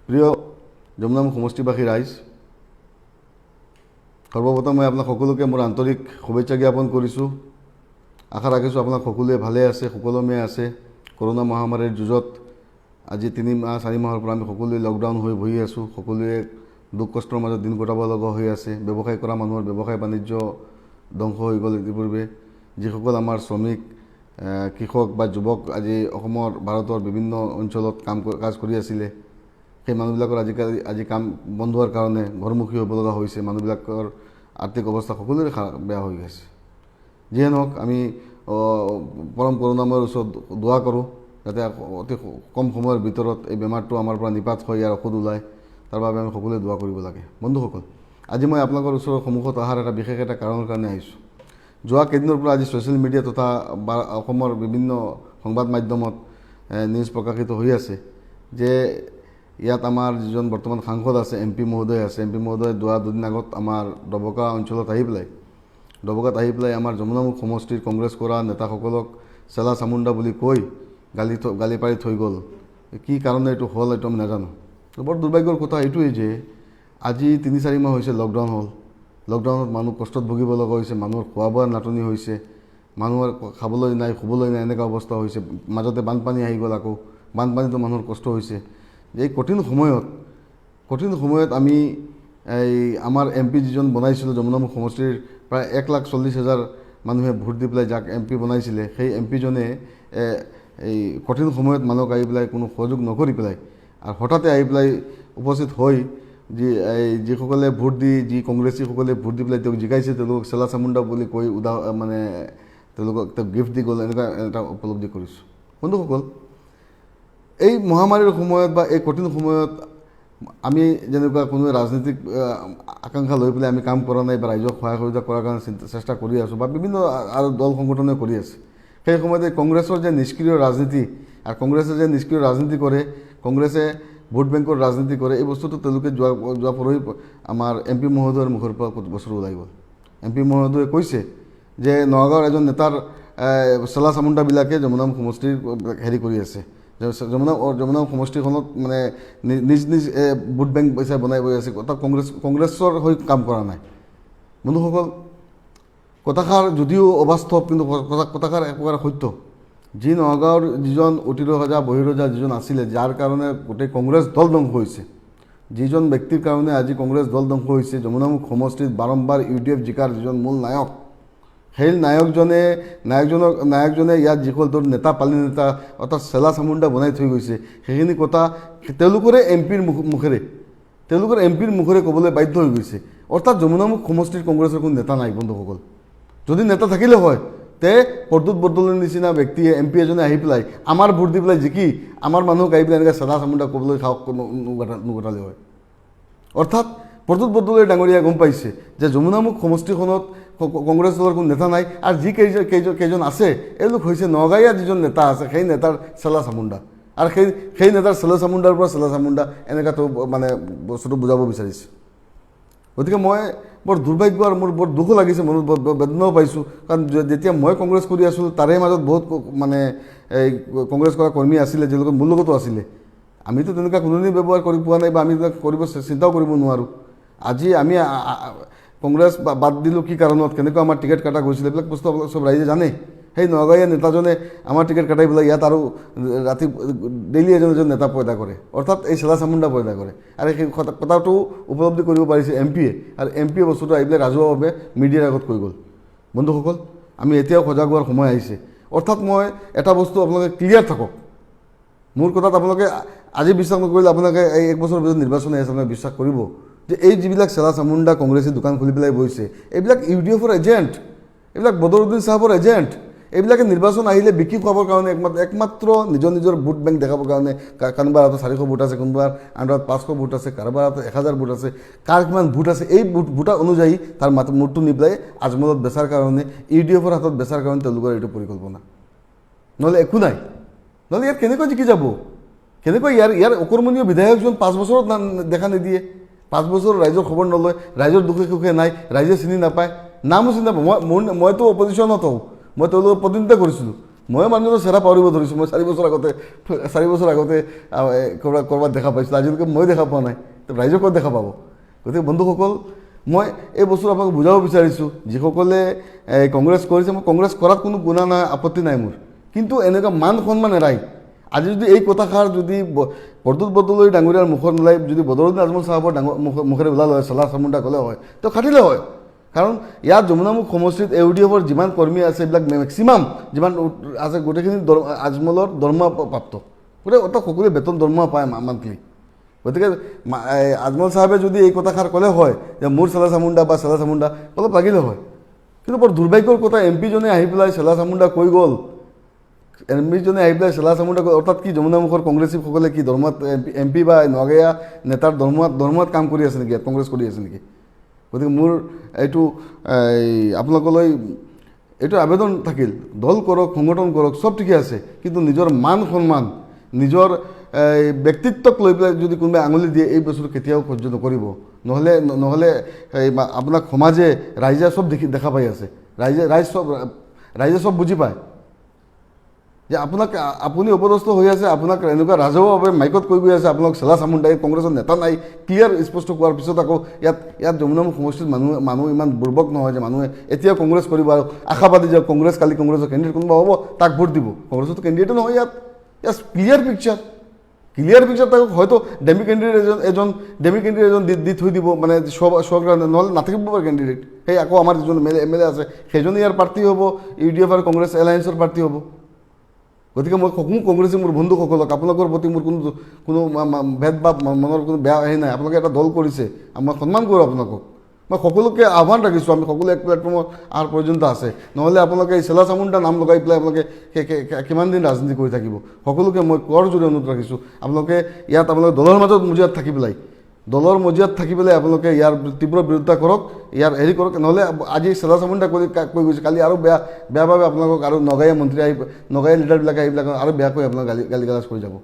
প্ৰিয় যমুনামুখ সমষ্টিবাসী ৰাইজ, সৰ্বপ্ৰথম মই আপোনাক সকলোকে মোৰ আন্তৰিক শুভেচ্ছা জ্ঞাপন কৰিছোঁ। আশা ৰাখিছোঁ আপোনাক সকলোৱে ভালে আছে, সুকলমে আছে। কৰোণা মহামাৰীৰ যুঁজত আজি 3 মাহ 4 মাহৰ পৰা আমি সকলোৱে লকডাউন হৈ বহি আছোঁ। সকলোৱে দুখ কষ্টৰ মাজত দিন কটাব লগা হৈ আছে। ব্যৱসায় কৰা মানুহৰ ব্যৱসায় বাণিজ্য ধ্বংস হৈ গ'ল ইতিপূৰ্বে। যিসকল আমাৰ শ্ৰমিক, কৃষক বা যুৱক আজি অসমৰ, ভাৰতৰ বিভিন্ন অঞ্চলত কাম কাজ কৰি আছিলে, সেই মানুহবিলাকৰ আজিকালি আজি কাম বন্ধ হোৱাৰ কাৰণে ঘৰমুখী হ'ব লগা হৈছে। মানুহবিলাকৰ আৰ্থিক অৱস্থা সকলোৰে বেয়া হৈ গৈছে। যিয়ে নহওক, আমি পৰম কৰোণাময়ৰ ওচৰত দোৱা কৰোঁ যাতে অতি কম সময়ৰ ভিতৰত এই বেমাৰটো আমাৰ পৰা নিপাত হয়, ইয়াৰ ঔষধ ওলায়। তাৰ বাবে আমি সকলোৱে দোৱা কৰিব লাগে। বন্ধুসকল, আজি মই আপোনালোকৰ ওচৰৰ সন্মুখত অহাৰ এটা বিশেষ এটা কাৰণৰ কাৰণে আহিছোঁ। যোৱা কেইদিনৰ পৰা আজি ছ'চিয়েল মিডিয়া তথা বা অসমৰ বিভিন্ন সংবাদ মাধ্যমত নিউজ প্ৰকাশিত হৈ আছে যে ইয়াত আমাৰ যিজন বৰ্তমান সাংসদ আছে, এম পি মহোদয় আছে, এম পি মহোদয় যোৱা দুদিন আগত আমাৰ ডবকা অঞ্চলত আহি পেলাই, ডবকাত আহি পেলাই আমাৰ যমুনামুখ সমষ্টিৰ কংগ্ৰেছ কৰা নেতাসকলক চেলা চামুণ্ডা বুলি কৈ গালি পাৰি থৈ গ'ল। কি কাৰণে এইটো হ'ল, এইটো আমি নাজানো। বৰ দুৰ্ভাগ্যৰ কথা এইটোৱেই যে আজি 3-4 মাহ হৈছে লকডাউন হ'ল। লকডাউনত মানুহ কষ্টত ভুগিব লগা হৈছে। মানুহৰ খোৱা বোৱাৰ নাটনি হৈছে, মানুহৰ খাবলৈ নাই, শুবলৈ নাই, এনেকুৱা অৱস্থা হৈছে। মাজতে বানপানী আহি গ'ল, আকৌ বানপানীতো মানুহৰ কষ্ট হৈছে। এই কঠিন সময়ত আমি এই আমাৰ এম পি যিজন বনাইছিলোঁ, যমুনামুখ সমষ্টিৰ প্ৰায় 1,40,000 মানুহে ভোট দি পেলাই যাক এম পি বনাইছিলে, সেই এম পিজনে এই কঠিন সময়ত মানুহক আহি পেলাই কোনো সহযোগ নকৰি পেলাই আৰু হঠাতে আহি পেলাই উপস্থিত হৈ যি এই যিসকলে ভোট দি, যি কংগ্ৰেছীসকলে ভোট দি পেলাই তেওঁক জিকাইছে, তেওঁলোকক চেলা চামুণ্ডা বুলি কৈ মানে তেওঁলোকক তেওঁক গিফ্ট দি গ'ল, এনেকুৱা এটা উপলব্ধি কৰিছোঁ। বন্ধুসকল, এই মহামাৰীৰ সময়ত বা এই কঠিন সময়ত আমি যেনেকুৱা কোনো ৰাজনৈতিক আকাংক্ষা লৈ পেলাই আমি কাম কৰা নাই বা ৰাইজক সহায় সহযোগিতা কৰাৰ কাৰণে চেষ্টা কৰি আছোঁ বা বিভিন্ন আৰু দল সংগঠনে কৰি আছে, সেই সময়তে কংগ্ৰেছৰ যে নিষ্ক্ৰিয় ৰাজনীতি আৰু কংগ্ৰেছে যে নিষ্ক্ৰিয় ৰাজনীতি কৰে, কংগ্ৰেছে ভোট বেংকৰ ৰাজনীতি কৰে, এই বস্তুটো তেওঁলোকে যোৱা যোৱা পৰহি আমাৰ এম পি মহোদয়ৰ মুখৰ পৰা বছৰ ওলাই গ'ল। এম পি মহোদয়ে কৈছে যে নগাঁৱৰ এজন নেতাৰ চেলা চামুণ্ডাবিলাকে যমুনামুখ সমষ্টিৰ হেৰি কৰি আছে, যমুনা সমষ্টিখনত মানে নিজ নিজ ভোট বেংক পইচা বনাই গৈ আছে, অৰ্থাৎ কংগ্ৰেছৰ হৈ কাম কৰা নাই। বন্ধুসকল, কথাষাৰ যদিও অবাস্তৱ, কিন্তু কথাষাৰ এক প্ৰকাৰ সত্য। যি নগাঁৱৰ যিজন অতি ৰজা বহিৰজা যিজন আছিলে, যাৰ কাৰণে গোটেই কংগ্ৰেছ দল ধ্বংস হৈছে, যিজন ব্যক্তিৰ কাৰণে আজি কংগ্ৰেছ দল ধ্বংস হৈছে, যমুনামুখ সমষ্টিত বাৰম্বাৰ ইউ ডি এফ জিকাৰ যিজন মূল নায়ক, সেই নায়কজনে ইয়াত যিসকল তোৰ নেতা, পালি নেতা, অৰ্থাৎ চেলা চামুণ্ডা বনাই থৈ গৈছে, সেইখিনি কথা তেওঁলোকৰে এম পিৰ মুখেৰে, তেওঁলোকৰ এম পিৰ মুখেৰে ক'বলৈ বাধ্য হৈ গৈছে। অৰ্থাৎ যমুনামুখ সমষ্টিৰ কংগ্ৰেছৰ কোনো নেতা নাই। বন্ধুসকল, যদি নেতা থাকিলে হয়, তে প্ৰদ্যুৎ বৰদলৈৰ নিচিনা ব্যক্তিয়ে, এম পি এজনে আহি পেলাই আমাৰ ভোট দি পেলাই জিকি আমাৰ মানুহক আহি পেলাই এনেকৈ চেলা চামুণ্ডা ক'বলৈ সাহস নঘটালে হয়। অৰ্থাৎ প্ৰদ্যুৎ বৰদলৈ ডাঙৰীয়াই গম পাইছে যে যমুনামুখ সমষ্টিখনত কংগ্ৰেছ দলৰ কোনো নেতা নাই আৰু যি কেইজন আছে, এওঁলোক হৈছে নগাঁৱীয়া যিজন নেতা আছে, সেই নেতাৰ চেলা চামুণ্ডা আৰু সেই সেই নেতাৰ চেলা চামুণ্ডাৰ পৰা চেলা চামুণ্ডা, এনেকুৱাটো মানে বস্তুটো বুজাব বিচাৰিছে। গতিকে মই বৰ দুৰ্ভাগ্য আৰু মোৰ বৰ দুখো লাগিছে, মনত বৰ বেদনাও পাইছোঁ। কাৰণ যেতিয়া মই কংগ্ৰেছ কৰি আছোঁ, তাৰে মাজত বহুত মানে এই কংগ্ৰেছ কৰা কৰ্মী আছিলে, যিলোকে মোৰ লগতো আছিলে। আমিতো তেনেকুৱা কোনোদিন ব্যৱহাৰ কৰি পোৱা নাই বা আমি তেনেকুৱা কৰিব চিন্তাও কৰিব নোৱাৰোঁ। আজি আমি কংগ্ৰেছ বাদ দিলোঁ কি কাৰণত, কেনেকুৱা আমাৰ টিকেট কটা গৈছিলে, এইবিলাক বস্তু আপোনালোক চব ৰাইজে জানে। সেই নগাঁৱীয়া নেতাজনে আমাৰ টিকেট কাটাই পেলাই ইয়াত আৰু ৰাতি ডেইলি এজন এজন নেতা পয়দা কৰে, অৰ্থাৎ এই চেলা চামুণ্ডা পয়দা কৰে। আৰু সেই কথাটো উপলব্ধি কৰিব পাৰিছে এম পিয়ে আৰু এম পিয়ে বস্তুটো আহি পেলাই ৰাজহুৱাভাৱে মিডিয়াৰ আগত কৈ গ'ল। বন্ধুসকল, আমি এতিয়াও সজাগ হোৱাৰ সময় আহিছে। অৰ্থাৎ মই এটা বস্তু আপোনালোকে ক্লিয়াৰ থাকক, মোৰ কথাত আপোনালোকে আজি বিশ্বাস নকৰিলে আপোনালোকে এই এক বছৰৰ ভিতৰত নিৰ্বাচন আহি আছে, আপোনালোকে বিশ্বাস কৰিব যে এই যিবিলাক চেলা চামুণ্ডা কংগ্ৰেছী দোকান খুলি পেলাই বহিছে, এইবিলাক ইউ ডি এফৰ এজেণ্ট, এইবিলাক বদৰুদ্দিন চাহাবৰ এজেণ্ট। এইবিলাকে নিৰ্বাচন আহিলে বিক্ৰী খুৱাবৰ কাৰণে একমাত্ৰ নিজৰ নিজৰ ভোট বেংক দেখাবৰ কাৰণে কাৰোবাৰ হাতত 400 ভোট আছে, কোনোবাৰ আণ্ডাৰত 500 ভোট আছে, কাৰোবাৰ হাতত 1000 ভোট আছে, কাৰ কিমান ভোট আছে, এই ভোটাৰ অনুযায়ী তাৰ মাত মূৰটো নি পেলাই আজমলত বেচাৰ কাৰণে, ইউ ডি এফৰ হাতত বেচাৰ কাৰণে তেওঁলোকৰ এইটো পৰিকল্পনা, নহ'লে একো নাই। নহ'লে ইয়াত কেনেকৈ জিকি যাব? কেনেকৈ ইয়াৰ ইয়াৰ অকৰ্মণীয় বিধায়কজন 5 বছৰত দেখা নিদিয়ে, 5 বছৰ ৰাইজৰ খবৰ নলয়, ৰাইজৰ দুখে সুখে নাই, ৰাইজে চিনি নাপায়, নামো চিনি নাপায়। মই মোৰ মইতো অপজিশ্যনত হওঁ, মই তেওঁলোকক প্ৰতিনিধিত্ব কৰিছিলোঁ। মই মানুহজনৰ চেহেৰা পাহৰিব ধৰিছোঁ। মই 4 বছৰ আগতে ক'ৰবাত দেখা পাইছিলোঁ, আজিলৈকে মই দেখা পোৱা নাই, তো ৰাইজে ক'ত দেখা পাব? গতিকে বন্ধুসকল, মই এই বস্তু আপোনাক বুজাব বিচাৰিছোঁ, যিসকলে এই কংগ্ৰেছ কৰিছে, মই কংগ্ৰেছ কৰাত কোনো গুণা নাই, আপত্তি নাই মোৰ, কিন্তু এনেকুৱা মান সন্মান এৰাই আজি যদি এই কথাষাৰ যদি প্ৰদ্যুৎ বৰদলৈ ডাঙৰীয়াৰ মুখত নোলাই যদি বদৰুদ্দিন আজমল চাহাবৰ ডাঙৰ মুখেৰে ওলাল হয়, চেলা চামুণ্ডা ক'লে হয়, তেওঁ খাটিলে হয়। কাৰণ ইয়াত যমুনামুখ সমষ্টিত এ ইউ ডি এফৰ যিমান কৰ্মী আছে, এইবিলাক মেক্সিমাম যিমান আছে, গোটেইখিনি আজমলৰ দৰমহা প্ৰাপ্ত। গতিকে অৰ্থাৎ সকলোৱে বেতন দৰমহা পায় মান্থলি। গতিকে এই আজমল চাহাবে যদি এই কথাষাৰ ক'লে হয় যে মোৰ চেলা চামুণ্ডা বা চেলা চামুণ্ডা, অলপ লাগিলে হয়। কিন্তু বৰ দুৰ্ভাগ্যৰ কথা, এম পিজনে আহি পেলাই চেলা চামুণ্ডা কৈ গ'ল। এম পিজনে আহি পেলাই চেলা চামুণ্ডা কৈ, অৰ্থাৎ কি যমুনামুখৰ কংগ্ৰেছীসকলে কি দৰমহাত এম পি বা নগাঁয়া নেতাৰ দৰমহাত কাম কৰি আছে নেকি, ইয়াত কংগ্ৰেছ কৰি আছে নেকি? গতিকে মোৰ এইটো এই আপোনালোকলৈ এইটো আবেদন থাকিল, দল কৰক, সংগঠন কৰক, চব ঠিকে আছে, কিন্তু নিজৰ মান সন্মান, নিজৰ এই ব্যক্তিত্বক লৈ পেলাই যদি কোনোবাই আঙুলি দিয়ে, এই বস্তুটো কেতিয়াও সহ্য নকৰিব। নহ'লে এই আপোনাক সমাজে, ৰাইজে চব দেখা পাই আছে। ৰাইজে চব বুজি পায় যে আপুনি অপদস্থ হৈ আছে। আপোনাক এনেকুৱা ৰাজহুৱাভাৱে মাইকত কৈ গৈ আছে আপোনাক চেলা চামুণ্ডা, এই কংগ্ৰেছৰ নেতা নাই, ক্লিয়াৰ স্পষ্ট কোৱাৰ পিছত আকৌ ইয়াত যমুনামুখ সমষ্টিত মানুহ ইমান বুৰ্বক নহয় যে মানুহে এতিয়া কংগ্ৰেছ কৰিব আৰু আশাবাদী যে কংগ্ৰেছ কালি কংগ্ৰেছৰ কেণ্ডিডেট কোনোবা হ'ব, তাক ভোট দিব। কংগ্ৰেছৰতো কেণ্ডিডেটো নহয় ইয়াত। ইয়াত ক্লিয়াৰ পিকচাৰ, ক্লিয়াৰ পিকচাৰ। তাক হয়তো ডেমি কেণ্ডিডেট এজন দি থৈ দিব, মানে শ্ব' কাৰণে, নহ'লে নাথাকিব পাৰে কেণ্ডিডেট। সেই আকৌ আমাৰ যিজন এম এল এ আছে, সেইজনে ইয়াৰ প্ৰাৰ্থী হ'ব, ইউ ডি এফ আৰু কংগ্ৰেছ এলায়েন্সৰ প্ৰাৰ্থী হ'ব। গতিকে মই কোনো কংগ্ৰেছী মোৰ বন্ধুসকলক, আপোনালোকৰ প্ৰতি মোৰ কোনো ভেদভাৱ, মনৰ কোনো বেয়া হেৰি নাই। আপোনালোকে এটা দল কৰিছে, মই সন্মান কৰোঁ আপোনালোকক। মই সকলোকে আহ্বান ৰাখিছোঁ, আমি সকলোৱে এক প্লেটফৰ্মত অহাৰ পৰ্যন্ত আছে। নহ'লে আপোনালোকে এই চেলা চামুণ্ডা নাম লগাই পেলাই আপোনালোকে কিমান দিন ৰাজনীতি কৰি থাকিব? সকলোকে মই কৰযোৰে অনুৰোধ ৰাখিছোঁ, আপোনালোকে ইয়াত আপোনালোকে দলৰ মাজত মজিয়াত থাকি পেলাই, দলৰ মজিয়াত থাকি পেলাই আপোনালোকে ইয়াৰ তীব্ৰ বিৰোধিতা কৰক, ইয়াৰ হেৰি কৰক। নহ'লে আজি চেলা চামুণ্ডা কৰি কৈ গৈছে, কালি আৰু বেয়াভাৱে আপোনালোকক আৰু নগাঁয়া মন্ত্ৰী আহি, নগাঁয়া লিডাৰবিলাকে এইবিলাক আৰু বেয়াকৈ আপোনাক গালি গালাজ কৰি যাব।